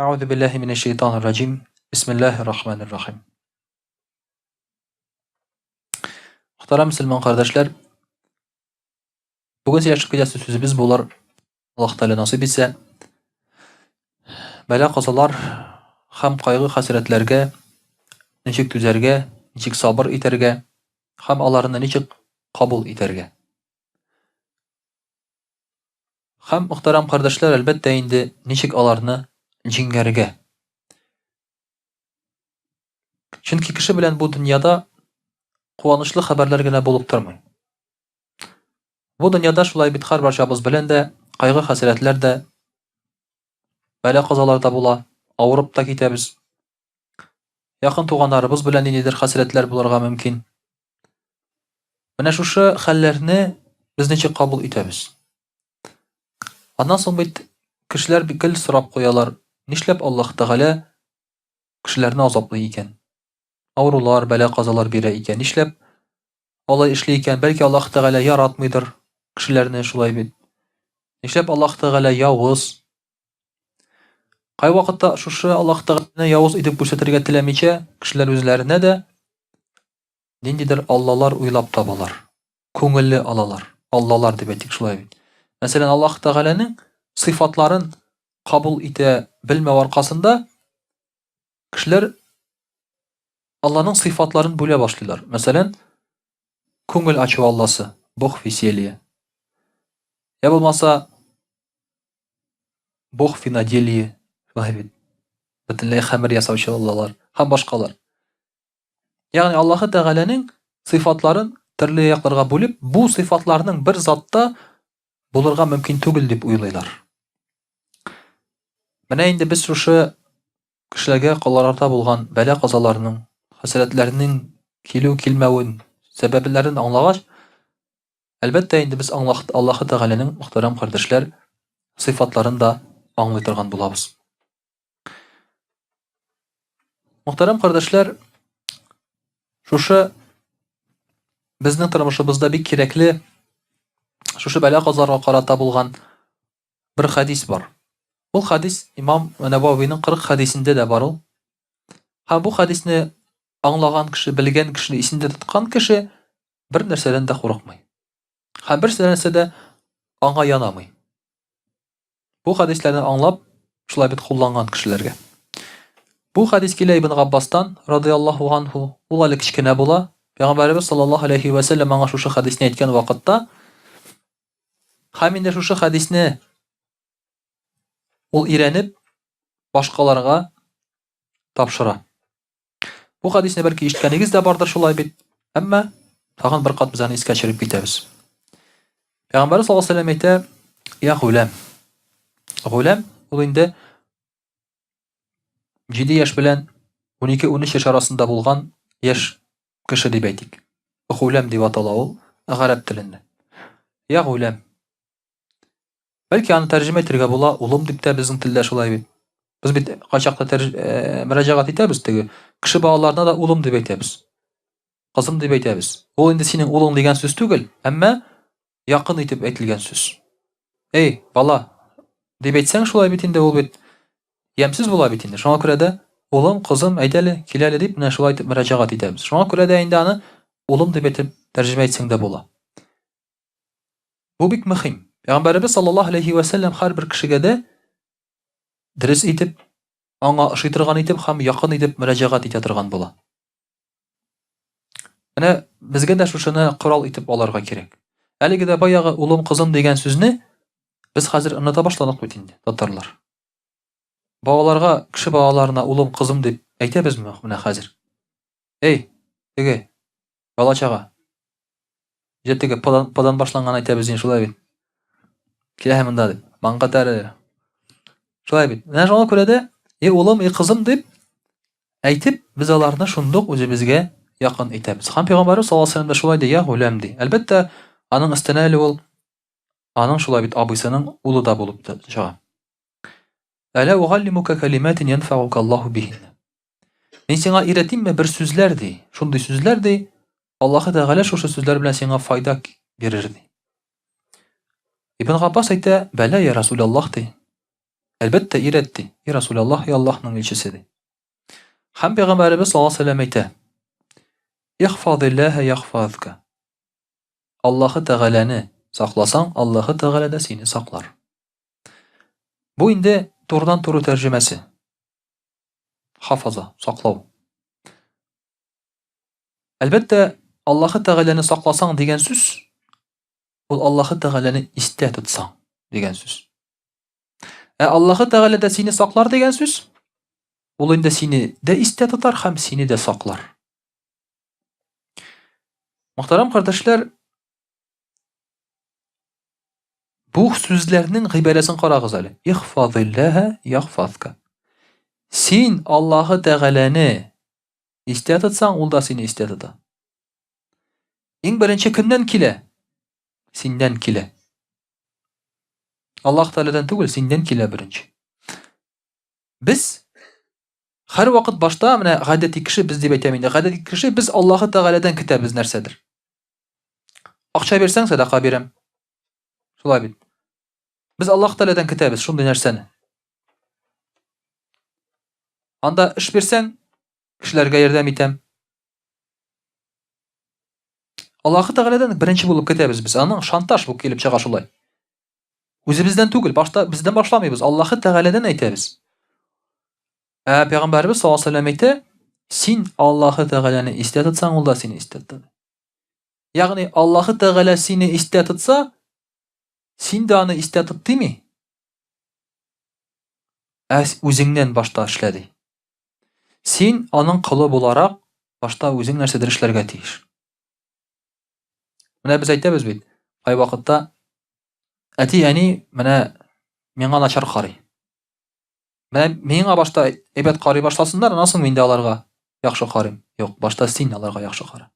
Әгъузу биллаһи минәш шайтанир раҗим. Бисмиллаһир рахманир рахим. Мөхтәрәм мөселман кардәшләр, бүген сөйләшеп китәсе сүзебез булыр. Аллаһ Тәгалә насыйп итсә, бәла-казалар һәм кайгы-хәсрәтләргә ничек түзәргә, ничек сабыр итәргә һәм аларны ничек кабул итәргә. Һәм, мөхтәрәм кардәшләр, әлбәттә инде, ничек аларны җиңәргә. Чөнки кеше белән бу дөньяда куанычлы хәбәрләр генә булып тормый. Бу дөньяда шулай бит һәрбарчабыз белән дә кайгы-хәсрәтләр дә, бәла-казалар да була, авырып та китәбез. Якын туганнарыбыз белән ниндидер хәсрәтләр булырга мөмкин. Менә шушы хәлләрне без ничек кабул итәбез? Аннан соң бит кешеләр бик гел сорап куялар, нишләп Аллаһ Тәгалә кешеләрне азаплый икән? Авырулар, бәла-казалар бирә икән. Нишләп алай эшли икән? Бәлки Аллаһ Тәгалә яратмыйдыр кешеләрне шулай бит. Нишләп Аллаһ Тәгалә явыз? Кайвакытта шушы Аллаһ Тәгаләне явыз итеп күрсәтергә теләмичә, кешеләр үзләренә дә ниндидер аллалар уйлап табалар. Күңелле алалар. Аллалар дип әйтик шулай бит. Мәсәлән, Аллаһ Тәгаләнең сыйфатларын кабул итә белмәү аркасында кешеләр Алланың сыйфатларын бүлә башлыйлар. Мәсәлән, күңел ачу Алласы, Бог веселья. Я булмаса, Бог виноделие, шулай бит. Бөтенләй хәмер ясаучы Аллалар һәм башкалар. Ягъни Аллаһы Тәгаләнең сыйфатларын төрле якларга бүлеп, бу сыйфатларның бер затта булырга мөмкин түгел дип уйлыйлар. Менә инде без шушы кешеләргә калаларда булган бәла-казаларның, хәсрәтләрнең килү-килмәвен, сәбәпләрен аңлагач, әлбәттә инде без Аллаһы Тәгаләнең мөхтәрәм кардәшләр сыйфатларын да аңлый торган булабыз. Мөхтәрәм кардәшләр, шушы безнең тормышыбызда бик кирәкле шушы бәла-казаларга карата булган бер хәдис бар. Ул хәдис имам Нәвавиның 40 хәдисендә дә бар ул. Һәм бу хәдисне аңлаган кеше, белгән кеше, исендә тоткан кеше бер нәрсәдән дә курыкмый. Һәм бер нәрсә дә аңа янамый. Бу хәдисләрне аңлап, шулай бит кулланган кешеләргә. Бу хәдис килә Ибн Габбастан, радыяллаһу анһу, ул әле кечкенә була. Пәйгамбәребез саллаллаһу алейхи вә сәлләм аңа шушы хәдисне әйткән вакытта, һәм инде шушы хәдисне ул өйрәнеп, башкаларга тапшыра. Бу хәдисне бәлки ишеткәнегез дә бардыр шулай бит. Әмма тагын бер кат без аны искә төшереп китәбез. Пәйгамбәр саллаллаһу алейһи әйтә: "Я гулам". Гулам ул инде 7 яшь белән 12-13 яшь арасында булган яшь кеше дип әйтик. Гулам дип атала ул гарәп телендә. Я гулам. Бәлки аны тәрҗемә итәргә була, улым дип тә безнең телдә шулай бит. Без бит кайчакта тәрҗ... Э, мөрәҗәгать итәбез теге. Кеше балаларына да улым дип әйтәбез. Кызым дип әйтәбез. Ул инде синең улың дигән сүз түгел, әмма якын итеп әйтелгән сүз. Эй, бала, дип әйтсәң шулай бит инде ул бит ямьсез була бит инде. Шуңа күрә дә улым, кызым, әйдә әле, кил әле дип менә шулай итеп мөрәҗәгать итәбез. Шуңа күрә дә инде аны улым дип әйтеп тәрҗемә итсәң дә була. Бу бик мөһим. Пәйгамбәребез саллаллаһу алейхи вә сәлләм һәрбер кешегә дә дөрес итеп, аңа ошый торган итеп һәм якын итеп мөрәҗәгать итә торган була. Менә безгә дә шушыны корал итеп алырга кирәк. Әлеге дә баягы улым, кызым дигән сүзне без хәзер оныта башладык бит инде, татарлар. Балаларга, кеше балаларына улым, кызым дип әйтәбезме менә хәзер? Эй, теге, бала-чага. Җә теге подан, подан башланган әйтәбез инде шулай бит. Килә монда дип. Маңга тәре. Шулай бит. Менә шуңа күрә дә, и улым, и кызым дип әйтеп, без аларны шундук үзебезгә якын итәбез. Һәм пәйгамбәрбез саллаллаһу алейһи ва сәлләм дә шулай ди, я гулям ди. Әлбәттә, аның өстенә әле ул аның шулай бит абыйсының улы да булып чыга. Әлә угаллимука калиматин янфa'ука Аллаһу биһинна. Мин сиңа өйрәтимме бер сүзләр ди. Шундый сүзләр ди, Аллаһы Тәгалә шушы сүзләр белән сиңа файда бирер ди. Ибн Габбас әйтә, "Бәлә я Расулаллаһ" ди. Әлбәттә, өйрәт, ди. И Расулаллаһ, и Аллаһның илчесе, ди. Һәм пәйгамбәребез саллаллаһу алейһи вәсәлләм әйтә: Ихфазиллаһа яхфазка. Аллаһы Тәгаләне сакласаң, Аллаһы Тәгалә дә сине саклар. Бу инде турыдан-туры тәрҗемәсе. Хафаза, саклау. Әлбәттә, Аллаһы Тәгаләне сакласаң дигән сүз, ул Аллаһы Тәгаләне истә тотсаң дигән сүз. Ә Аллаһы Тәгалә дә сине саклар дигән сүз, ул инде сине дә истә тотар һәм сине дә саклар. Мөхтәрәм кардәшләр, бу сүзләрнең гыйбарәсен карагыз әле. Ихфазиллаһа яхфазка. Син Аллаһы Тәгаләне истә тотсаң, ул да сине истә тота. Иң беренче кемнән килә? Синнән килә. Аллаһ Тәгаләдән түгел, синнән килә беренче. Без һәрвакыт башта менә гадәти кеше без дип әйтәм инде, гадәти кеше без Аллаһы Тәгаләдән көтәбез нәрсәдер. Акча бирсәң, сәдака бирәм. Шулай бит. Без Аллаһ Тәгаләдән көтәбез шундый нәрсәне. Анда эш бирсәң, кешеләргә ярдәм итәм. Аллаһы Тәгаләдән беренче булып көтәбез без. Аның шантаж бу килеп чыга шулай. Үзебездән түгел, башта бездән башламыйбыз. Аллаһы Тәгаләдән әйтәбез. Ә пәйгамбәребез саллаллаһу алейһи вәсәлләм әйтә, син Аллаһы Тәгаләне истә тотсаң, ул да сине истә тотар. Ягъни Аллаһы Тәгалә сине истә тотса, син дә аны истә тот дими. Ә үзеңнән башта эшлә ди. Син аның колы буларак башта үзең нәрсәдер эшләргә тиеш. Менә без әйтәбез бит, кайвакытта әти-әни менә миңа начар карый. Менә миңа башта әйбәт карый башласыннар, аннан соң мин дә аларга яхшы карыйм. Юк, башта син аларга яхшы кара.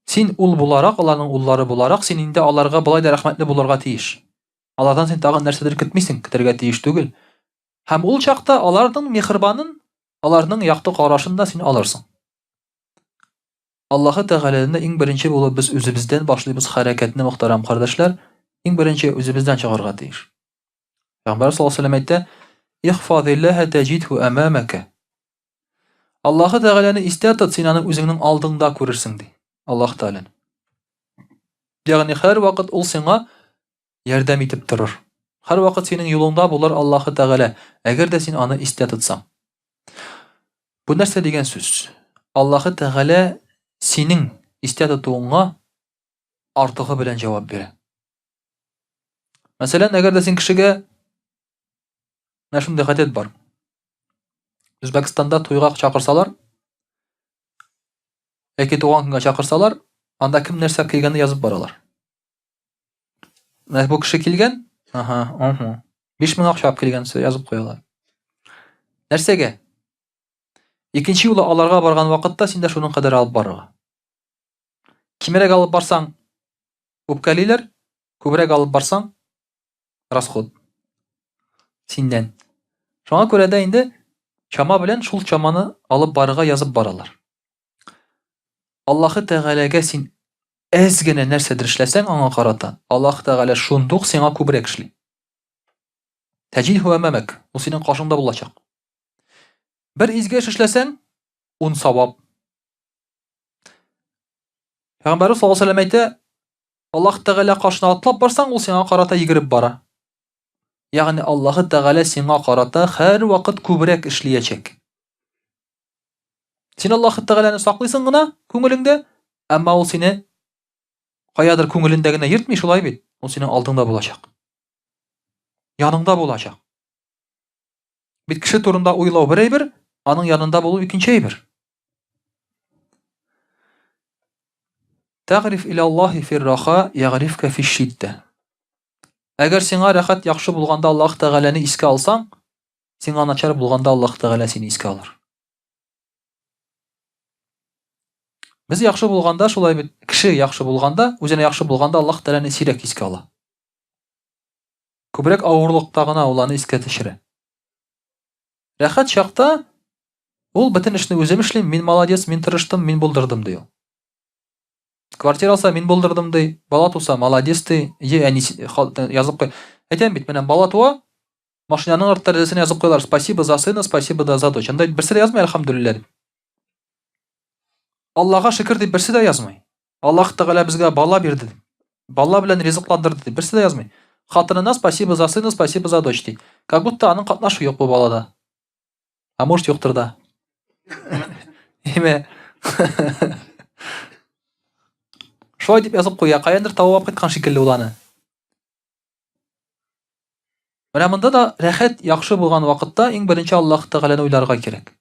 Син ул буларак, аларның уллары буларак, син инде аларга болай да рәхмәтле булырга тиеш. Алардан син тагын нәрсәдер көтмисең, көтәргә тиеш түгел. Һәм ул чакта аларның михрибанын, аларның якты карашын да син алырсың. Аллаһы Тәгаләдән иң беренче булып без үзебездән башлыйбыз хәрәкәтне, мөхтәрәм кардәшләр, иң беренче үзебездән чыгарга тиеш. Пәйгамбәр саллаллаһу алейһи ва сәлләм әйтә: "Ихфазиллаһа таҗидһу амамака." Аллаһы Тәгаләне истә тот, син аны үзеңнең алдыңда күрерсең, ди. Аллаһ Тәгаләне. Ягъни һәрвакыт ул сиңа ярдәм итеп торыр. Һәрвакыт синең юлыңда булыр Аллаһы Тәгалә, әгәр дә син аны истә тотсаң. Бу нәрсә дигән сүз? Аллаһы Тәгалә синең истә тотуыңа артыгы белән җавап бирә. Мәсәлән, әгәр дә син кешегә менә шундый гадәт бар. Үзбәкстанда туйга чакырсалар, яки туган көнгә чакырсалар, анда кем нәрсә килгәнне язып баралар. Менә бу кеше килгән, ага, уһу. 5000 акча алып килгән, язып куялар. Нәрсәгә? Икенче юлы аларга барган вакытта син дә шуның кадәр алып барырга. Кимрәк алып барсаң, үпкәлиләр, күбрәк алып барсаң, расход. Синнән. Шуңа күрә дә инде чама белән шул чаманы алып барырга язып баралар. Аллаһы Тәгаләгә син әз генә нәрсәдер эшләсәң аңа карата, Аллаһы Тәгалә шундук сиңа күбрәк эшли. Тәҗидһу әмамәк, ул синең каршыңда булачак. Бер изге эш эшләсәң, ун савап. Пәйгамбәрбез саллаллаһу алейһи вәсәлләм әйтә, Аллаһ Тәгалә каршына атлап барсаң, ул сиңа карата йөгереп бара. Ягъни Аллаһы Тәгалә сиңа карата һәрвакыт күбрәк эшлиячәк. Син Аллаһ Тәгаләне саклыйсың гына күңелеңдә, әмма ул сине каядыр күңелендә генә йөртми, шулай бит? Ул синең алдыңда булачак. Яныңда булачак. Бит кеше турында уйлау бер әйбер, аның янында булу икенче әйбер. Тәгъриф иля Аллаһи фир раха, ягърифка фи шиддә. Әгәр сиңа рәхәт яхшы булганда Аллаһ Тәгаләне искә алсаң, Сиңа начар булганда Аллаһ Тәгалә сине искә алыр. Без яхшы булганда шулай бит, кеше яхшы булганда, үзенә яхшы булганда Аллаһ Тәгаләне сирәк искә ала. Күбрәк авырлыкта гына ул аны искә төшерә. Рәхәт чакта ул бөтен эшне үзем эшлим, мин молодец, мин тырыштым, мин булдырдым ди ул. Квартира алса, мин булдырдым ди, бала туса, молодец ди, е әнисе язып куй. Әйтәм бит, менә бала туа, Машинаның арт тәрәзәсенә язып куялар, спасибо за сына, спасибо да за дочь. Анда берсе дә язмый, әлхәмдүлилләһ дип. Аллага шөкер дип берсе дә язмый. Аллаһ Тәгалә безгә бала бирде дип. Бала белән ризыкландырды дип берсе дә язмый. Хатынына спасибо за сына, спасибо за дочь ди. Как будто аның катнашы юк бу балада. А может юктыр да. Име. Шулай дип язып куя, каяндыр табып алып кайткан шикелле ул аны. Менә монда да рәхәт, яхшы булган вакытта иң беренче Аллаһ Тәгаләне уйларга кирәк.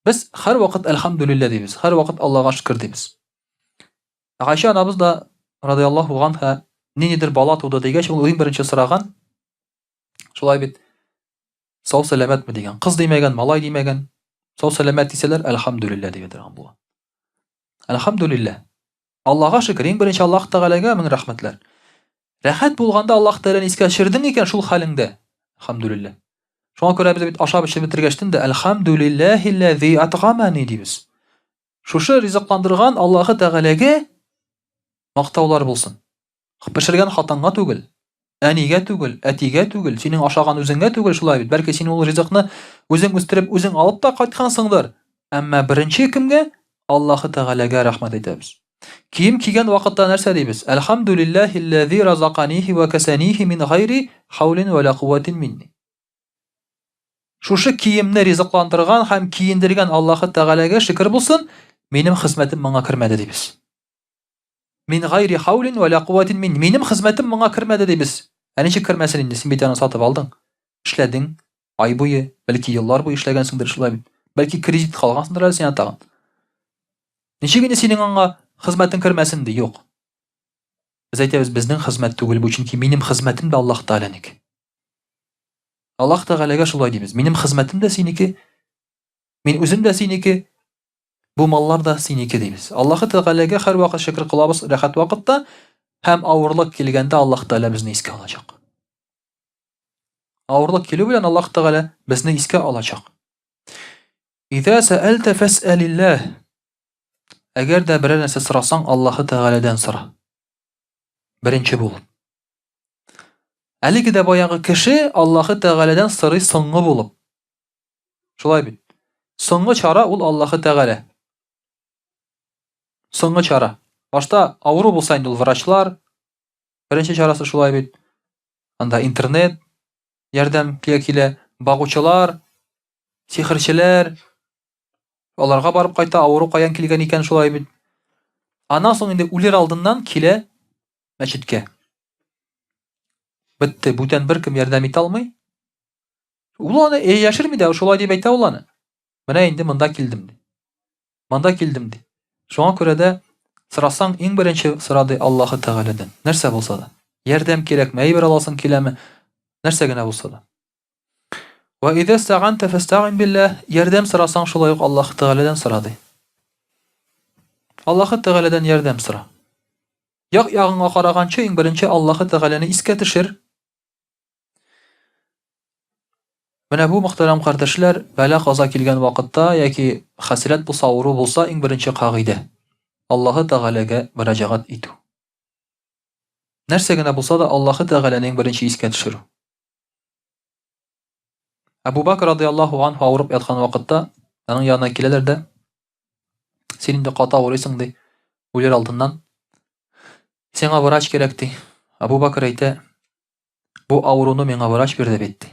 Без һәрвакыт әлхәмдүлилләһ дибез, һәрвакыт Аллаһга шөкер дибез. Гайшә анабыз да радиаллаһу анха ниндидер бала туды дигәч, ул иң беренче сораган, шулай бит, сау сәламәтме дигән. Кыз димәгән, малай димәгән. Сау сәламәт дисәләр, әлхәмдүлилләһ дип әйтергән була. Әлхәмдүлилләһ. Аллага шөкер, иң беренче Аллаһ Тәгаләгә мең рәхмәтләр. Рәхәт булганда Аллаһ Тәгаләне искә төшердең икән шул хәлеңдә. Әлхәмдүлилләһ. Шуңа күрә без бит ашап эчеп бетергәчтен дә әлхәмдүлилләһилләзи атгамани дибез. Шушы ризыкландырган Аллаһы Тәгаләгә мактаулар булсын. Пешергән хатынга түгел, әнигә түгел, әтигә түгел, синең ашаган үзеңгә түгел шулай бит. Бәлки син ул ризыкны үзең үстереп, үзең алып та кайткансыңдыр. Әмма беренче кемгә? Аллаһы Тәгаләгә рәхмәт әйтәбез. Кием кигән вакытта нәрсә дибез? Әлхәмдүлилләһилләзи разаканихи ва кәсәнихи мин гайри хаулин ва ла кувватин минни. Шушы киемне ризыкландырган һәм киендергән Аллаһы Тәгаләгә шөкер булсын, минем хезмәтем моңа кермәде дибез. Мин гайри хаулин ва ла кувватин мин. Минем хезмәтем моңа кермәде дибез. Ә ничек кермәсен инде? Син бит аны сатып алдың. Эшләдең, ай буе, бәлки еллар буе эшләгәнсеңдер шулай бит. Бәлки кредит калгансыңдыр әле сиңа тагын. Ничек инде синең аңа хезмәтең кермәсен ди? Юк. Без әйтәбез, безнең хезмәт түгел бу, чөнки минем хезмәтем дә Аллаһ Тәгаләнеке. Аллаһ Тәгаләгә шулай дибез. Минем хезмәтем дә синеке, мин үзем дә синеке, Бу маллар да синеке дибез. Аллаһы Тәгаләгә һәрвакыт шөкер кылабыз рәхәт вакытта һәм авырлык килгәндә Аллаһ Тәгалә безне искә алачак. Авырлык килү белән Аллаһ Тәгалә безне искә алачак. Иза сәәлтә фәсәлилләһ. Әгәр дә берәр нәрсә сорасаң, Аллаһы Тәгаләдән сора. Беренче булып. Әлеге дә баягы кеше Аллаһы Тәгаләдән сорый соңгы булып. Шулай бит. Соңгы чара ул Аллаһы Тәгалә. Соңгы чара. Башта авыру булса инде ул врачлар. Беренче чарасы шулай бит. Анда интернет ярдәм килә килә, багучылар, сихерчеләр аларга барып кайта, авыру каян килгән икән шулай бит. Аннан соң инде үлер алдыннан килә мәчеткә. Бетте, бүтән беркем ярдәм итә алмый. Ул аны э, яшерми дә, шулай дип әйтә ул аны. Менә инде монда килдем ди. Монда килдем ди. Шуңа күрә дә сорасаң, иң беренче сора ди Аллаһы Тәгаләдән. Нәрсә булса да. Ярдәм кирәкме, әйбер аласың киләме, нәрсә генә булса да. Ва иза стаганта фастагин биллаһ, ярдәм сорасаң, шулай ук Аллаһы Тәгаләдән сора ди. Аллаһы Тәгаләдән ярдәм сора. Як ягыңа караганчы, иң беренче Аллаһы Тәгаләне искә төшер. Менә бу, мөхтәрәм кардәшләр, бәла-каза килгән вакытта яки хәсрәт булса, авыру булса, иң беренче кагыйдә, Аллаһы Тәгаләгә мөрәҗәгать итү. Нәрсә генә булса да, Аллаһы Тәгаләне иң беренче искә төшерү. Әбу Бакр радиаллаһу анһу авырып яткан вакытта, аның янына киләләр дә, син инде каты авырыйсың, ди, үлер алдыннан. Сиңа врач кирәк, ди. Әбу Бакр әйтә, Бу авыруны миңа врач бирде бит, ди.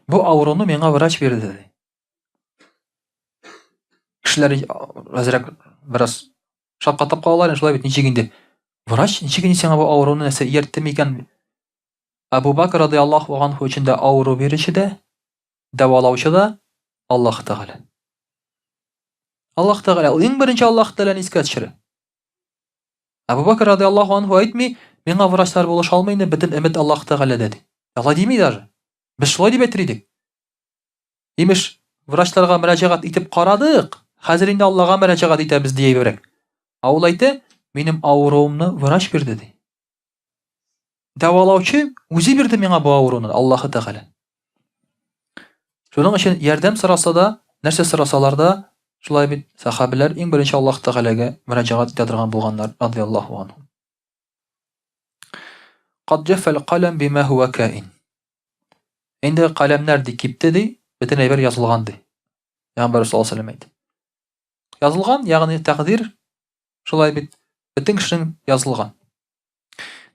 Бу авыруны миңа врач бирде, ди. Кешеләр әзрәк бераз шаккатып калалар, шулай бит, ничек инде? Врач ничек инде сиңа бу авыруны нәрсә ияртте микән? Әбу Бакр радиаллаһу анһу өчен дә авыру бирүче дә, дәвалаучы да Аллаһ Тәгалә. Аллаһ Тәгалә, ул иң беренче Аллаһ Тәгаләне искә төшерә. Әбу Бәкр радиаллаһу анһу әйтми, миңа врачлар булыша алмый инде, бөтен өмет Аллаһ Тәгаләдә ди. Алай дими даже. Без шулай дип әйтер идек. Имеш, врачларга мөрәҗәгать итеп карадык, хәзер инде Аллага мөрәҗәгать итәбез диебрәк. Ә ул әйтә, минем авыруымны врач бирде ди. Дәвалаучы үзе бирде миңа бу авыруны, Аллаһы Тәгалә. Шуның өчен ярдәм сораса да, нәрсә сорасалар да, шулай бит, сахабиләр иң беренче Аллаһ Тәгаләгә мөрәҗәгать итә торган булганнар, радиаллаһу анху. Кад җәффәл каләм бима һуа каин. Инде каләмнәр ди кипте ди, бөтен әйбер язылган ди. Пәйгамбәр саллаллаһу алейһи вәсәлләм әйтте. Язылган, ягъни тәкъдир шулай бит, бөтен кешенең язылган.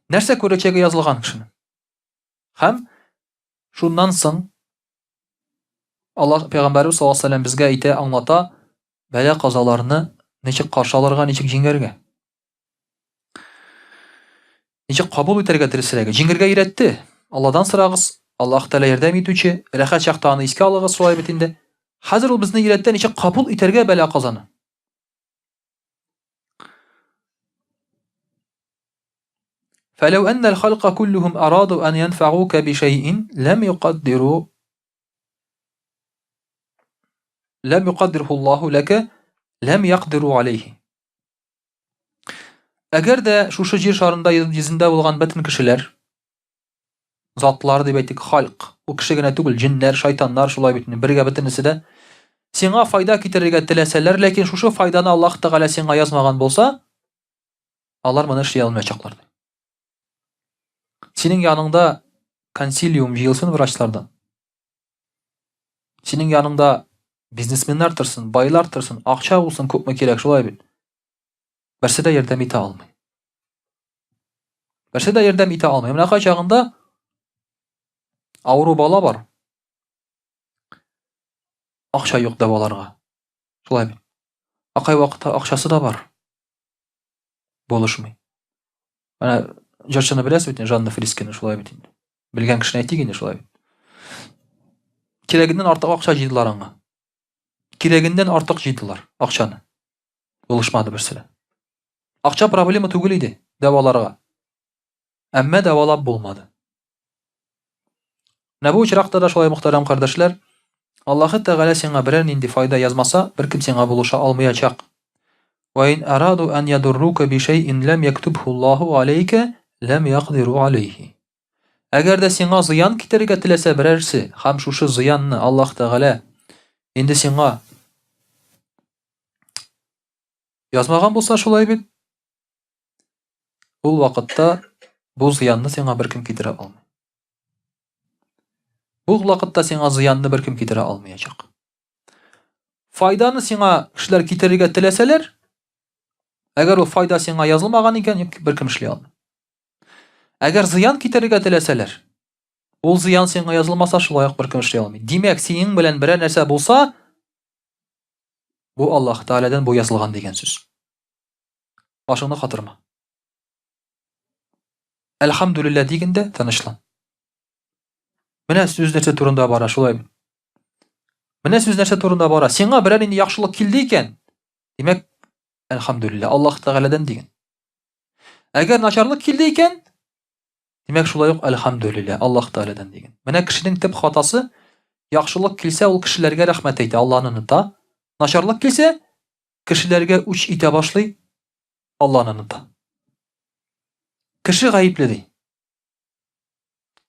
Нәрсә күрәчәге язылган кешенең. Һәм шуннан соң Аллаһ пәйгамбәребез саллаллаһу алейһи вәсәлләм безгә әйтә, аңлата, бәла-казаларны ничек каршы алырга, ничек җиңәргә. Ничек кабул итәргә дөресрәге? Җиңергә өйрәтте. Алладан сорагыз, Аллаһ Тәгалә ярдәм итүче, рәхәт чакта аны искә алыгыз, шулай бит инде. Хәзер ул безне өйрәтте, ничек кабул итәргә бәла-казаны. فلو أن الخلق كلهم أرادوا أن ينفعوك بشيء لم يقدروا لم يقدره الله لك لم يقدروا عليه Әгәр дә шушы җир шарында йөзендә булган бөтен кешеләр, затлар дип әйтик, халк, ул кеше генә түгел, җеннәр, шайтаннар, шулай бит, бергә бөтенесе дә сиңа файда китерергә теләсәләр, ләкин шушы файданы Аллаһ Тәгалә сиңа язмаган булса, алар моны эшли алмаячаклар. Синең яныңда консилиум җыелсын врачлардан. Синең яныңда бизнесменнар торсын, байлар торсын, акча булсын, күпме кирәк, шулай бит. Берсе дә ярдәм итә алмый. Берсе дә ярдәм итә алмый. Менә кайчагында авыру бала бар. Акча юк дәваларга. Шулай бит. Ә кайвакытта акчасы да бар. Булышмый. Менә җырчыны беләсез бит, Жанна Фрискины шулай бит инде. Белгән кешене әйтик инде шулай бит. Кирәгеннән артык акча җыйдылар аңа. Кирәгеннән артык җыйдылар акчаны. Булышмады берсе дә. Акча проблема түгел иде дәваларга. Әмма дәвалап булмады. Менә бу очракта да шулай, мөхтәрәм кардәшләр, Аллаһы Тәгалә сиңа берәр нинди файда язмаса, беркем сиңа булыша алмаячак. Ва ин араду ан ядуррука би шәйин ләм яктубху Аллаһу алейка ләм якдиру алейхи. Әгәр дә сиңа зыян китерергә теләсә берәрсе, һәм шушы зыянны Аллаһ Тәгалә инде сиңа язмаган булса, шулай бит, ул вакытта бу зыянны сиңа беркем китерә алмый. Бу вакытта сиңа зыянны беркем китерә алмаячак. Файданы сиңа кешеләр китерергә теләсәләр, әгәр ул файда сиңа язылмаган икән, беркем эшли алмый. Әгәр зыян китерергә теләсәләр, ул зыян сиңа язылмаса, шулай ук беркем эшли алмый. Димәк, синең белән берәр нәрсә булса, бу Аллаһ Тәгаләдән бу язылган дигән сүз. Башыңны катырма. Әлхәмдүлилләһ диген дә тынычлан. Менә сүз нәрсә турында бара, шулай бит. Менә сүз нәрсә турында бара. Сиңа берәр инде яхшылык килде икән, димәк, әлхәмдүлилләһ, Аллаһ Тәгаләдән диген. Әгәр начарлык килде икән, димәк, шулай ук әлхәмдүлилләһ, Аллаһ Тәгаләдән диген. Менә кешенең төп хатасы, яхшылык килсә, ул кешеләргә рәхмәт әйтә, Аллаһны оныта. Начарлык килсә, кешеләргә үч итә башлый, Аллаһны оныта. Кеше гаепле ди.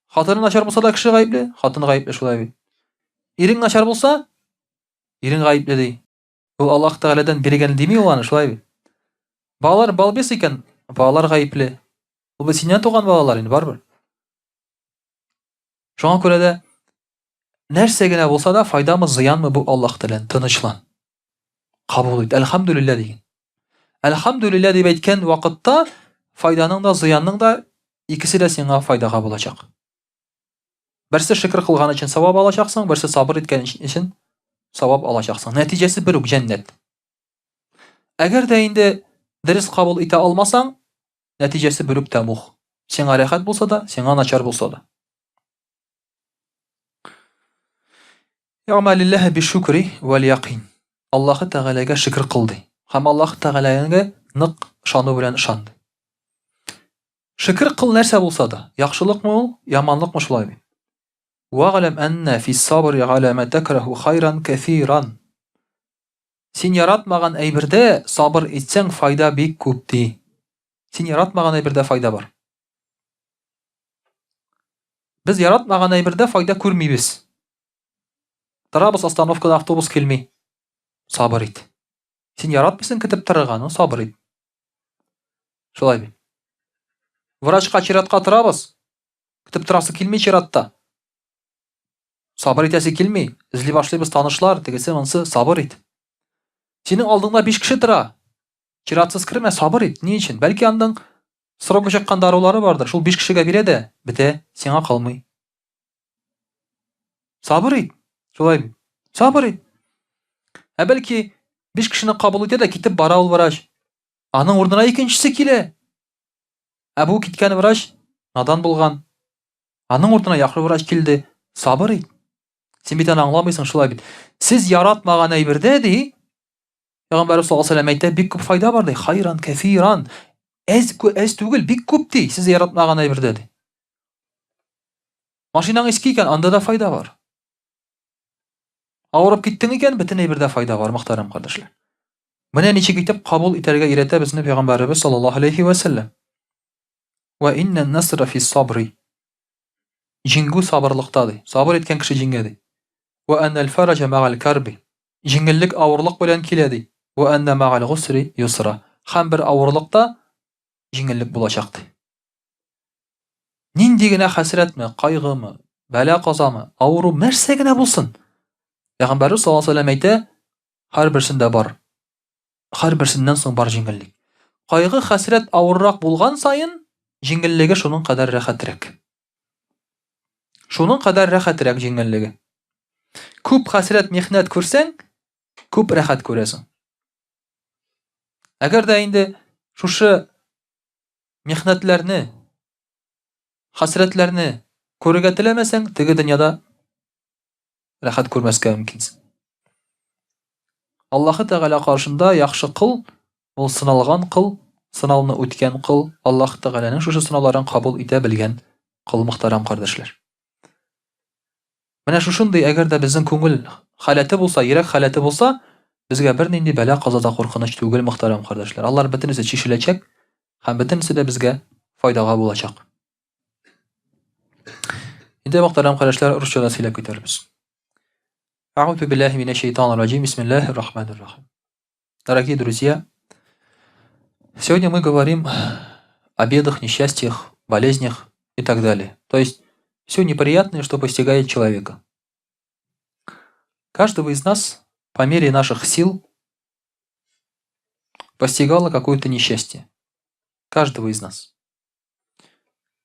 Хатыны начар булса да кеше гаепле, хатын гаепле шулай бит. Ирең начар булса, ирең гаепле ди. Ул Аллаһ Тәгаләдән биргән дими ул аны, шулай бит. Балалар балбес икән, балалар гаепле. Ул бит синнән туган балалар инде барыбер. Шуңа күрә дә нәрсә генә булса да, файдамы, зыянмы бу Аллаһ Тәгаләдән, тынычлан. Кабул ит. Әлхәмдүлилләһ диген. Әлхәмдүлилләһ дип әйткән вакытта файданың да, зыянның да икесе дә сиңа файдага булачак. Берсе шөкер кылган өчен савап алачаксың, берсе сабыр иткән өчен савап алачаксың. Нәтиҗәсе бер үк җәннәт. Әгәр дә инде дөрес кабул итә алмасаң, нәтиҗәсе бер үк тәмух. Сиңа рәхәт булса да, сиңа начар булса да. Ягъмәлилләһ бишукри вәл якин. Аллаһы Тәгаләгә шөкер кыл ди. Һәм Аллаһ Тәгаләгә нык ышану белән ышан ди. Шөкер кыл нәрсә булса да, яхшылыкмы ул, яманлыкмы шулай бит. Вәгъләм әннә фис сабри галә ма тәкраһу хайран кәсиран. Син яратмаган әйбердә сабыр итсәң, файда бик күп ди. Син яратмаган әйбердә файда бар. Без яратмаган әйбердә файда күрмибез. Торабыз остановкада автобус килми. Сабыр ит. Син яратмыйсың көтеп торырга, но сабыр ит. Шулай бит. Врачка чиратка торабыз. Көтеп торасы килми чиратта. Сабыр итәсе килми. Эзли башлыйбыз танышлар, тегесе монсы, сабыр ит. Синең алдыңда 5 кеше тора. Чиратсыз кермә, сабыр ит. Ни өчен? Бәлки аның срогы чыккан дарулары бардыр. Шул 5 кешегә бирә дә, бетә, сиңа калмый. Сабыр ит. Шулай бит. Сабыр ит. Ә бәлки 5 кешене кабул итә дә китеп бара ул врач. Аның урынына икенчесе килә. Ә бу киткән врач надан булган. Аның урынына яхшы врач килде. Сабыр ит. Син бит аны аңламыйсың, шулай бит. Сез яратмаган әйбердә ди, Пәйгамбәрбез саллаллаһу алейһи вәсәлләм әйтә, бик күп файда бар ди. Хайран кәфиран. Әз, әз түгел, бик күп ди. Сез яратмаган әйбердә ди. Машинаң иске икән, анда да файда бар. Авырып киттең икән, бөтен әйбердә файда бар, мөхтәрәм кардәшләр. Менә ничек итеп кабул итәргә өйрәтә безне пәйгамбәребез саллаллаһу алейхи ва сәлләм. Ва инна насра фи сабри. Җиңгү сабырлыкта ди. Сабыр иткән кеше җиңә ди. Ва аннал фараҗа мәгал карби. Җиңеллек авырлык белән килә ди. Ва анна мәгал гусри юсра. Һәм бер авырлыкта җиңеллек булачак ди. Нинди генә хәсрәтме, кайгымы, бәла-казамы, авыру, нәрсә генә булсын. Пәйгамбәрбез саллаллаһу алейһи ва сәлләм әйтә, һәрберсендә бар. Һәрберсеннән соң бар җиңеллек. Кайгы, хәсрәт авыррак булган саен, җиңеллеге шуның кадәр рәхәтрәк. Шуның кадәр рәхәтрәк җиңеллеге. Күп хәсрәт, михнәт күрсәң, күп рәхәт күрәсең. Әгәр дә инде шушы михнәтләрне, хәсрәтләрне күрергә теләмәсәң, теге дөньяда рәхәт күрмәскә мөмкинсең. Аллаһы Тәгалә каршында яхшы кол, ул сыналган кол, сынауны үткән кол, Аллаһы Тәгаләнең шушы сынауларын кабул итә белгән кол, мөхтәрәм кардәшләр. Менә шушындый, әгәр дә безнең күңел халәте булса, йөрәк халәте булса, безгә бернинди бәла-каза да куркыныч түгел, мөхтәрәм кардәшләр. Алар бөтенесе чишеләчәк һәм бөтенесе дә безгә файдага булачак. Инде мөхтәрәм кардәшләр, русча да сөйләп китәрбез. Әгъузу биллаһи минәш шайтанир раҗим. Бисмиллаһир рахманир рахим. Дорогие друзья, сегодня мы говорим о бедах, несчастьях, болезнях и так далее. То есть все неприятное, что постигает человека. Каждого из нас по мере наших сил постигало какое-то несчастье. Каждого из нас.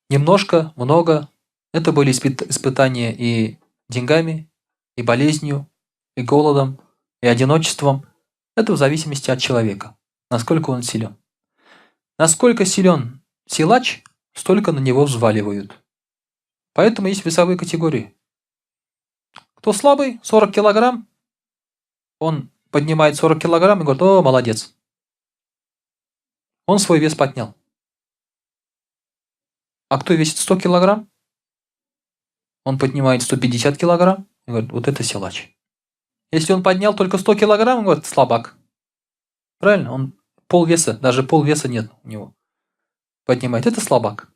Немножко, много. Это были испытания и деньгами, и болезнью, и голодом, и одиночеством. Это в зависимости от человека, насколько он силен. Насколько силен силач, столько на него взваливают. Поэтому есть весовые категории. Кто слабый, 40 килограмм, он поднимает 40 килограмм и говорит, о, молодец. Он свой вес поднял. А кто весит 100 килограмм? Он поднимает 150 килограмм и говорит, вот это силач. Если он поднял только 100 килограмм, он говорит, слабак. Правильно? Он пол веса, даже пол веса нет у него. Поднимает. Это слабак.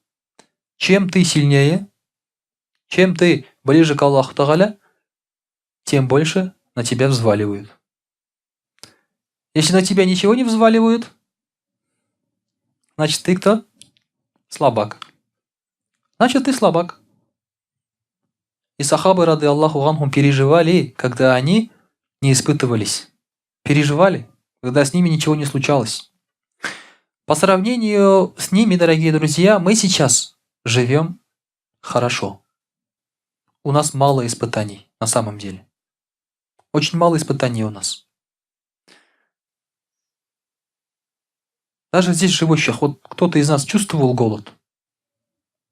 Чем ты сильнее, чем ты ближе к Аллаху Тагаля, тем больше на тебя взваливают. Если на тебя ничего не взваливают, значит ты кто? Слабак. Значит ты слабак. И сахабы, рады Аллаху анхум, переживали, когда они не испытывались. Переживали, когда с ними ничего не случалось. По сравнению с ними, дорогие друзья, мы сейчас живем хорошо. У нас мало испытаний на самом деле. Очень мало испытаний у нас. Даже здесь живущих, вот кто-то из нас чувствовал голод.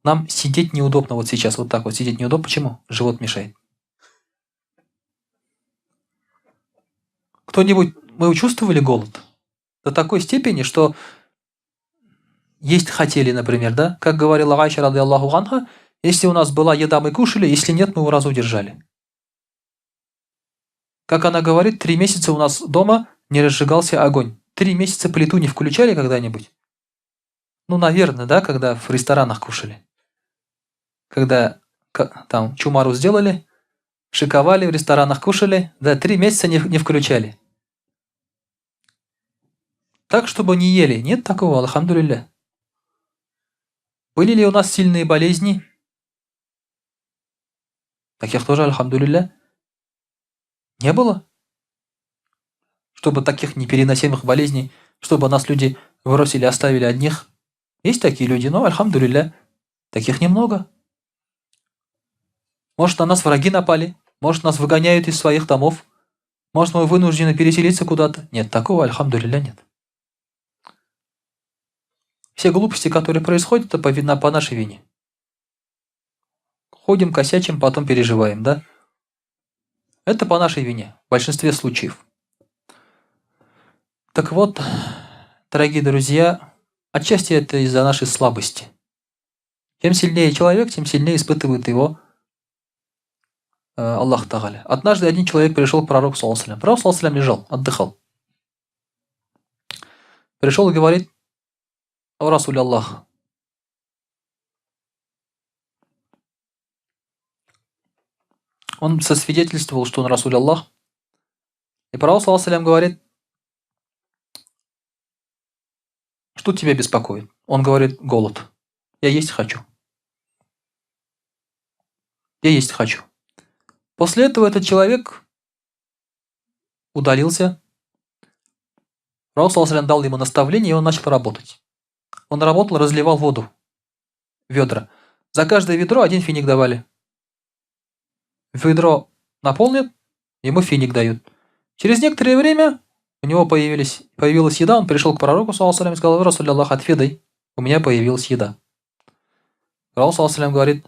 Нам сидеть неудобно вот сейчас, вот так вот сидеть неудобно. Почему? Живот мешает. Кто-нибудь, мы чувствовали голод? До такой степени, что есть хотели, например, да? Как говорила Айша, рады Аллаху анха, если у нас была еда, мы кушали, если нет, мы уразу держали. Как она говорит, 3 месяца у нас дома не разжигался огонь. 3 месяца плиту не включали когда-нибудь? Ну, наверное, да, когда в ресторанах кушали. Когда там чумару сделали, шиковали, в ресторанах кушали, да, 3 месяца не включали. Так, чтобы не ели. Нет такого, алхамдулилля. Были ли у нас сильные болезни? Таких тоже, альхамдулилля, не было. Чтобы таких непереносимых болезней, чтобы нас люди бросили, оставили одних. Есть такие люди, но, альхамдулилля, таких немного. Может, на нас враги напали, может, нас выгоняют из своих домов, может, мы вынуждены переселиться куда-то. Нет, такого, альхамдулилля, нет. Все глупости, которые происходят, это по нашей вине. Ходим, косячим, потом переживаем, да? Это по нашей вине, в большинстве случаев. Так вот, дорогие друзья, отчасти это из-за нашей слабости. Чем сильнее человек, тем сильнее испытывает его Аллах Тагаля. Однажды один человек пришел к пророку, саллаллаху. Пророк, саллаллаху, лежал, отдыхал. Пришел и говорит: «О Расуль Аллах, он сосвидетельствовал, что он Расуль Аллах. И пророк, саллаллаху, говорит: что тебя беспокоит? Он говорит: голод. Я есть хочу. Я есть хочу. После этого этот человек удалился. Пророк, саллаллаху, дал ему наставление, и он начал работать. Он работал, разливал воду, ведра. За каждое ведро один финик давали. Ведро наполнят, ему финик дают. Через некоторое время у него появилась еда, он пришел к пророку, саллаллаху, и сказал: «Расуль Аллах, отведай, у меня появилась еда». Пророк, саллаллаху, говорит: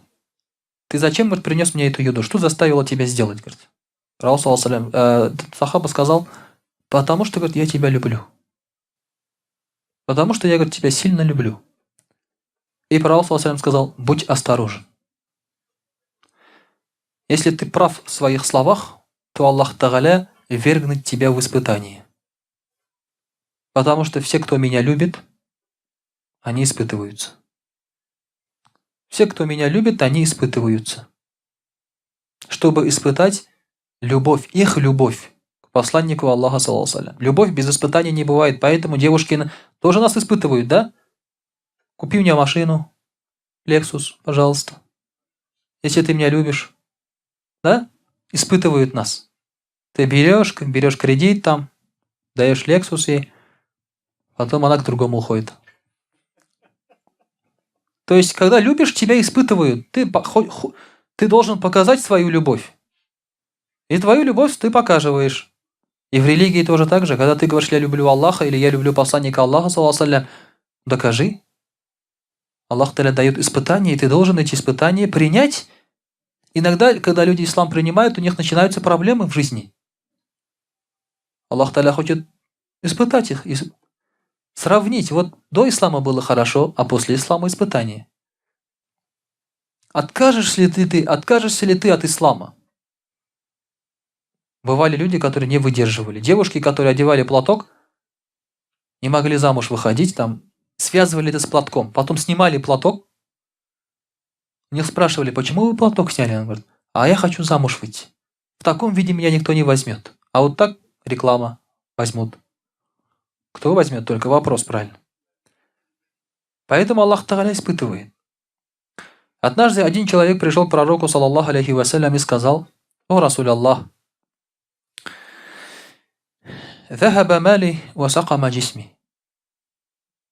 «Ты зачем, говорит, принес мне эту еду? Что заставило тебя сделать?» Говорит. Пророк, саллаллаху, сахаба сказал: «Потому что, говорит, я тебя люблю. Потому что я, говорит, тебя сильно люблю». И пророк, саллаллаху, сказал: «Будь осторожен. Если ты прав в своих словах, то Аллах Тагаля ввергнет тебя в испытание. Потому что все, кто меня любит, они испытываются. Все, кто меня любит, они испытываются. Чтобы испытать любовь, их любовь к посланнику Аллаха, саллаллаху алейхи ва саллям. Любовь без испытаний не бывает, поэтому девушки тоже нас испытывают, да? Купи мне машину, Lexus, пожалуйста, если ты меня любишь. Да? Испытывают нас. Ты берешь кредит там, даешь Lexus ей, потом она к другому уходит. То есть, когда любишь, тебя испытывают. Ты должен показать свою любовь. И твою любовь ты показываешь. И в религии тоже так же. Когда ты говоришь: я люблю Аллаха или я люблю посланника Аллаха, саллаллаху алейхи ва саллям, докажи. Аллах Таля дает испытания, и ты должен эти испытания принять. Иногда, когда люди ислам принимают, у них начинаются проблемы в жизни. Аллах Таля хочет испытать их, сравнить. Вот до ислама было хорошо, а после ислама испытание. Откажешься ли ты от ислама? Бывали люди, которые не выдерживали. Девушки, которые одевали платок, не могли замуж выходить, связывали это с платком. Потом снимали платок. У них спрашивали: почему вы платок сняли? Он говорит: а я хочу замуж выйти. В таком виде меня никто не возьмет. А вот так реклама, возьмут. Кто возьмет? Только вопрос, правильно. Поэтому Аллах Тагаля испытывает. Однажды один человек пришел к пророку, саллаллаху алейхи ва саллям, и сказал: «О Расуль Аллах, «Захаба мали ва сакама джисми».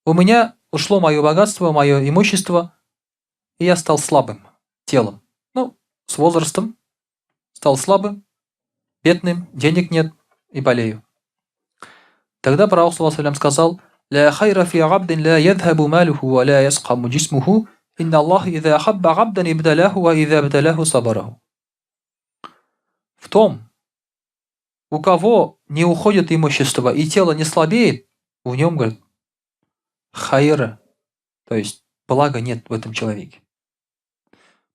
У меня ушло мое богатство, мое имущество, и я стал слабым телом. С возрастом стал слабым, бедным, денег нет и болею. Тогда пророк, саллаллаху алейхи ва саллям, сказал: «Ля хайра фи абдин ля ядхабу малюху ва ля ясқаму джисмуху, инна Аллаха иза ахабба абдан ибдаляху ва иза абдаляху сабараху». В том, у кого не уходит имущество и тело не слабеет, в нем, говорит, хайра, то есть блага нет в этом человеке.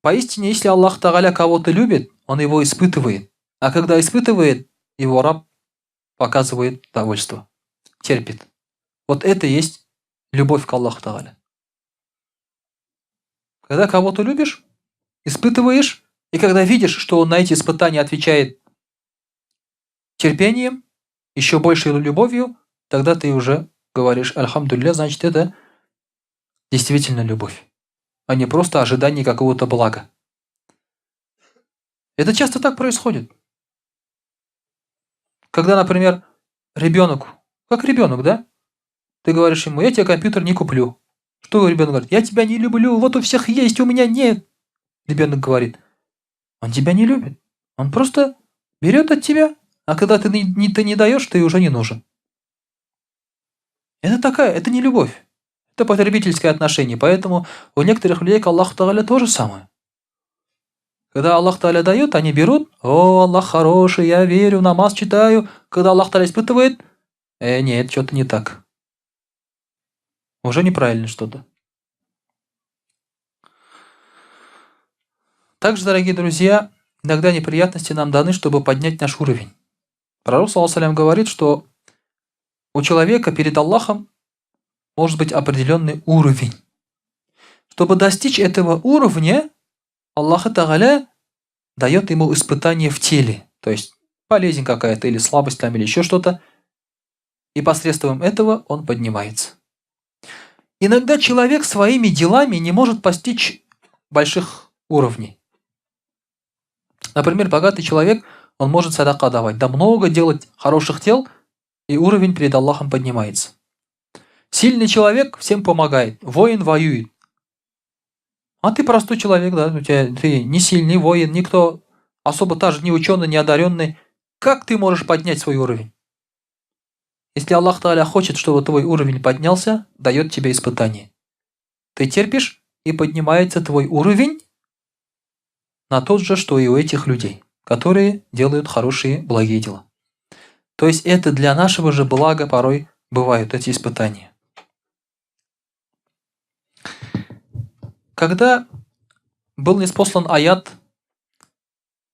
Поистине, если Аллах Тагаля кого-то любит, он его испытывает. А когда испытывает, его раб показывает довольство, терпит. Вот это и есть любовь к Аллаху Тагаля. Когда кого-то любишь, испытываешь, и когда видишь, что он на эти испытания отвечает терпением, еще большей любовью, тогда ты уже говоришь: Альхамдулилля, значит, это действительно любовь. а не просто ожидание какого-то блага. Это часто так происходит. Когда, например, ребенок, как ребенок, да? Ты говоришь ему, я тебе компьютер не куплю. Что ребенок говорит? Я тебя не люблю, вот у всех есть, у меня нет. Ребенок говорит, он тебя не любит. Он просто берет от тебя, а когда ты не даешь, ты уже не нужен. Это такая, это не любовь. Это потребительское отношение. Поэтому у некоторых людей к Аллаху Тааля то же самое. Когда Аллах Тааля дает, они берут. О, Аллах хороший, я верю, намаз читаю. Когда Аллах Тааля испытывает, нет, что-то не так. Уже неправильно что-то. Также, дорогие друзья, иногда неприятности нам даны, чтобы поднять наш уровень. Пророк, саллаллаху алейхи говорит, что у человека перед Аллахом может быть определенный уровень. Чтобы достичь этого уровня, Аллах Тааля дает ему испытание в теле. То есть болезнь какая-то или слабость там, или еще что-то. И посредством этого он поднимается. Иногда человек своими делами не может постичь больших уровней. Например, богатый человек, он может садака давать, да много делать хороших дел, и уровень перед Аллахом поднимается. Сильный человек всем помогает, воин воюет. А ты простой человек, да, у тебя, ты не сильный воин, никто особо даже не ученый, не одаренный. Как ты можешь поднять свой уровень? Если Аллах Тааля хочет, чтобы твой уровень поднялся, дает тебе испытание. Ты терпишь, и поднимается твой уровень на тот же, что и у этих людей, которые делают хорошие, благие дела. То есть это для нашего же блага порой бывают эти испытания. Когда был ниспослан аят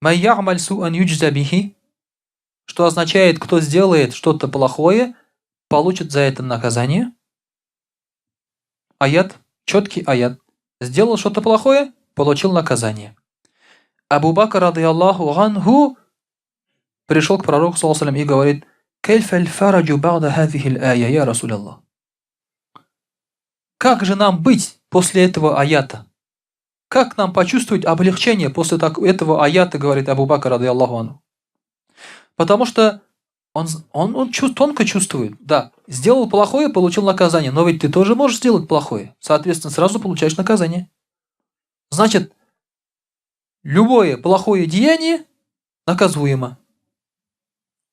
«Май я'маль су'ан юджза бихи», что означает, кто сделает что-то плохое, получит за это наказание. Аят, четкий аят. Сделал что-то плохое, получил наказание. Абу Бакр, радыяллаху анху, пришел к пророку, саллаллаху алейхи и говорит: «Кайфа аль-фараджу ба'да хазихи аль-ая, я Расуляллах?» Как же нам быть после этого аята? Как нам почувствовать облегчение после этого аята, говорит Абу Бакр, радыяллаху анху? Потому что он тонко чувствует, да, сделал плохое, получил наказание, но ведь ты тоже можешь сделать плохое, соответственно, сразу получаешь наказание. Значит, любое плохое деяние наказуемо.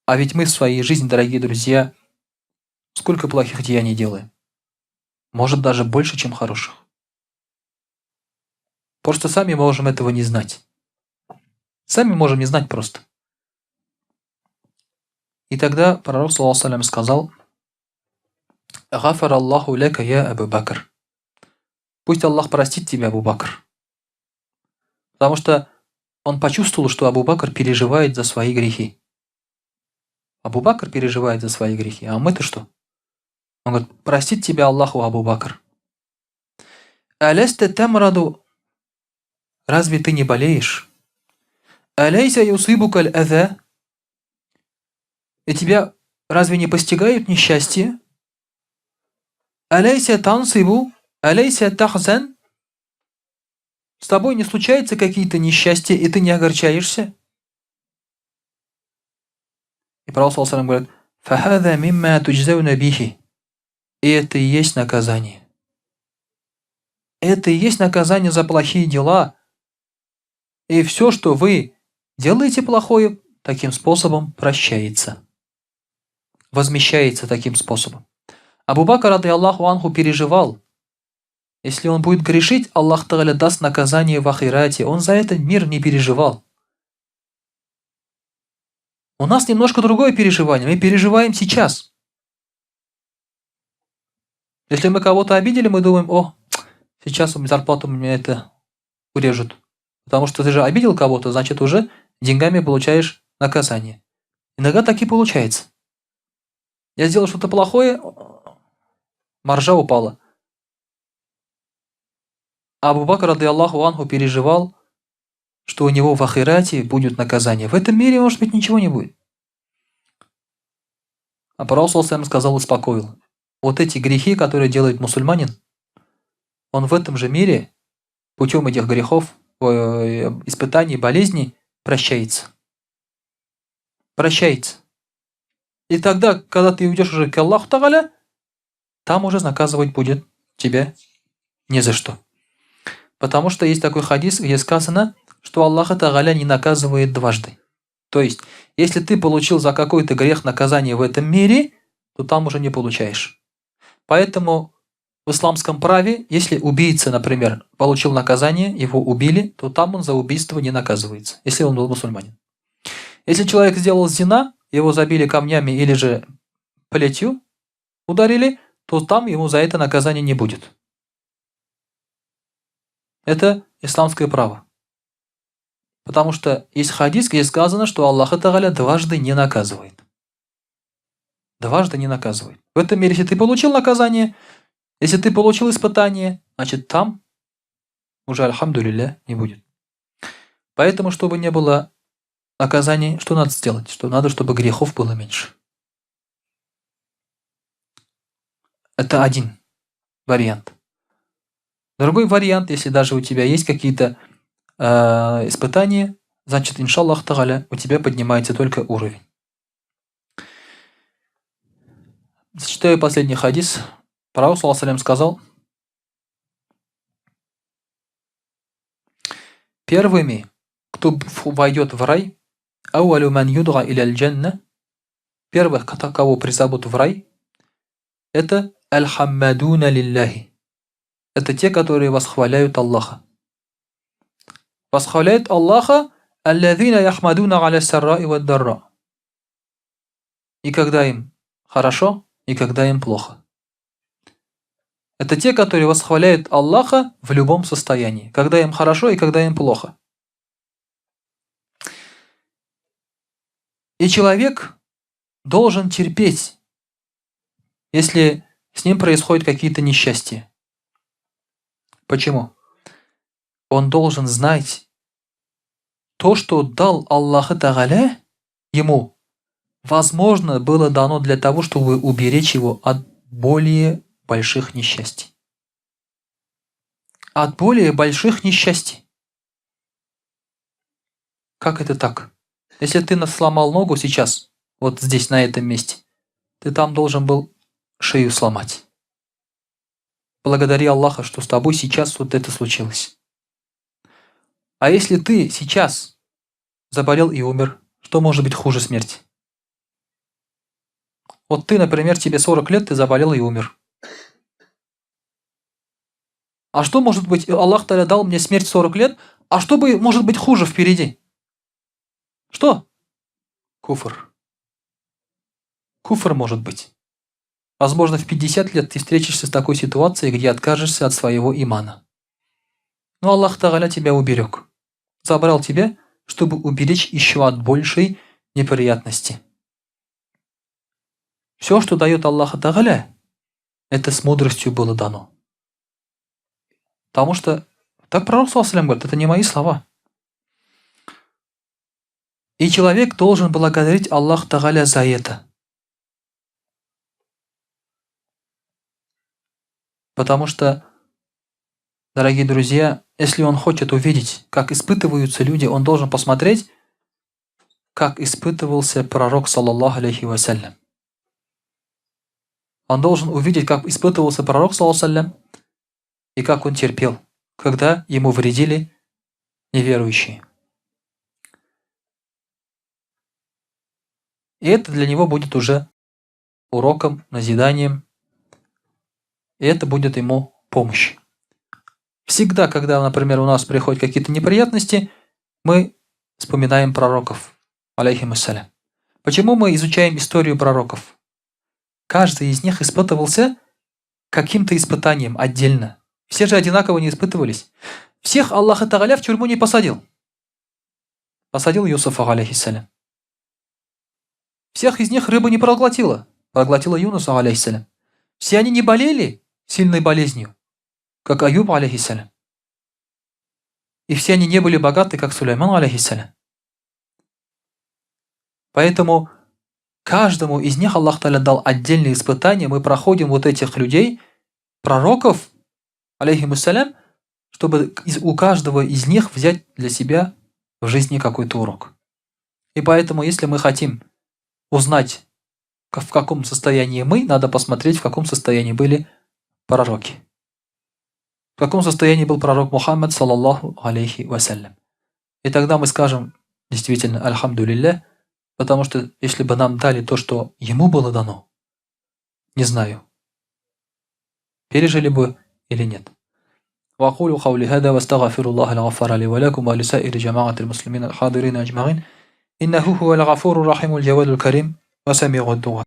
А ведь мы в своей жизни, дорогие друзья, сколько плохих деяний делаем? Может, даже больше, чем хороших. Просто сами можем этого не знать. Сами можем не знать просто. И тогда пророк, саллаллаху алейхи ва саллям, сказал: «Гафар Аллаху ляка я Абу Бакр». Пусть Аллах простит тебя, Абу Бакр. Потому что он почувствовал, что Абу Бакр переживает за свои грехи. Абу Бакр переживает за свои грехи, а мы-то что? Он говорит: простит тебя Аллаху, Абу Бакр. Аляста тамраду, разве ты не болеешь? Аляйся юсибука аль-аза, и тебя разве не постигают несчастье? Аляйся тансибу, аляйся тахзан, с тобой не случаются какие-то несчастья, и ты не огорчаешься? И пророк, саллаллаху алейхи ва саллям, говорит: «Фахаза мимма туджзауна бихи». И это и есть наказание. Это и есть наказание за плохие дела. И все, что вы делаете плохое, таким способом прощается. Возмещается таким способом. Абу Бакр, радыяллаху анху, переживал. Если он будет грешить, Аллах Тааля даст наказание в ахирате. Он за этот мир не переживал. У нас немножко другое переживание. Мы переживаем сейчас. Если мы кого-то обидели, мы думаем: о, сейчас зарплату у меня это урежут. Потому что ты же обидел кого-то, значит, уже деньгами получаешь наказание. Иногда так и получается. Я сделал что-то плохое, маржа упала. Абу Бакр, радыяллаху анху, переживал, что у него в ахирате будет наказание. В этом мире, может быть, ничего не будет. А пророк, саллаллаху алейхи ва саллям, сказал, успокоил. Вот эти грехи, которые делает мусульманин, он в этом же мире путем этих грехов, испытаний, болезней прощается. Прощается. И тогда, когда ты уйдешь уже к Аллаху Тагаля, там уже наказывать будет тебя не за что. Потому что есть такой хадис, где сказано, что Аллах Тагаля не наказывает дважды. То есть, если ты получил за какой-то грех наказание в этом мире, то там уже не получаешь. Поэтому в исламском праве, если убийца, например, получил наказание, его убили, то там он за убийство не наказывается, если он был мусульманин. Если человек сделал зина, его забили камнями или же плетью ударили, то там ему за это наказание не будет. Это исламское право. Потому что есть хадис, где сказано, что Аллах Тагаля дважды не наказывает. Дважды не наказывает. В этом мире, если ты получил наказание, если ты получил испытание, значит там уже, альхамдулилля, не будет. Поэтому, чтобы не было наказаний, что надо сделать? Что надо, чтобы грехов было меньше. Это один вариант. Другой вариант, если даже у тебя есть какие-то испытания, значит, иншаллах тагаля, у тебя поднимается только уровень. Зачитаю последний хадис. Пророк, саллаллаху алейхи сказал: первыми, кто войдет в рай, ауалю ман юдга иля аль-джанна, первых, кого призовут в рай, это аль-хаммадуна лилляхи. Это те, которые восхваляют Аллаха. Восхваляют Аллаха аллазина яхмадуна аля сарраи вад дарра. И когда им хорошо, и когда им плохо. Это те, которые восхваляют Аллаха в любом состоянии, когда им хорошо и когда им плохо. И человек должен терпеть, если с ним происходят какие-то несчастья. Почему? Он должен знать то, что дал Аллах Тагаля ему, возможно, было дано для того, чтобы уберечь его от более больших несчастий. От более больших несчастий. Как это так? Если ты сломал ногу сейчас, вот здесь, на этом месте, ты там должен был шею сломать. Благодари Аллаха, что с тобой сейчас вот это случилось. А если ты сейчас заболел и умер, что может быть хуже смерти? Вот ты, например, тебе 40 лет, ты заболел и умер. А что может быть, Аллах Та'аля дал мне смерть 40 лет, а что бы может быть хуже впереди? Что? Куфр. Куфр может быть. Возможно, в 50 лет ты встретишься с такой ситуацией, где откажешься от своего имана. Но Аллах Та'аля тебя уберег. Забрал тебя, чтобы уберечь еще от большей неприятности. Все, что дает Аллах Та'аля, это с мудростью было дано. Потому что, так пророк саллаллаху алейхи ва саллям говорит, это не мои слова. И человек должен благодарить Аллах Та'аля за это. Потому что, дорогие друзья, если он хочет увидеть, как испытываются люди, он должен посмотреть, как испытывался пророк, саллаллаху алейхи ва саллям. Он должен увидеть, как испытывался пророк, саллаллаху алейхи ва саллям, и как он терпел, когда ему вредили неверующие. И это для него будет уже уроком, назиданием, и это будет ему помощь. Всегда, когда, например, у нас приходят какие-то неприятности, мы вспоминаем пророков, алейхимуссалям. Почему мы изучаем историю пророков? Каждый из них испытывался каким-то испытанием отдельно. Все же одинаково не испытывались. Всех Аллах Та'аля в тюрьму не посадил. Посадил Юсуфа, алейхиссалям. Всех из них рыба не проглотила. Проглотила Юнуса, алейхиссалям. Все они не болели сильной болезнью, как Аюб, алейхиссалям. И все они не были богаты, как Сулейман, алейхиссалям. Поэтому каждому из них Аллах Та'аля дал отдельные испытания. Мы проходим вот этих людей, пророков, алейхимуссалям, Чтобы из, у каждого из них взять для себя в жизни какой-то урок. И поэтому, если мы хотим узнать, в каком состоянии мы, надо посмотреть, в каком состоянии были пророки. В каком состоянии был пророк Мухаммад, саллаллаху алейхи вассалям. И тогда мы скажем, действительно, альхамдулилля, потому что если бы нам дали то, что ему было дано, не знаю, пережили бы или нет. وأقول قولي هذا واستغفر الله الغفار لي ولكم ولسائر جماعة المسلمين الحاضرين أجمعين إنه هو الغفور الرحيم الجواد الكريم وسميع الدعاء.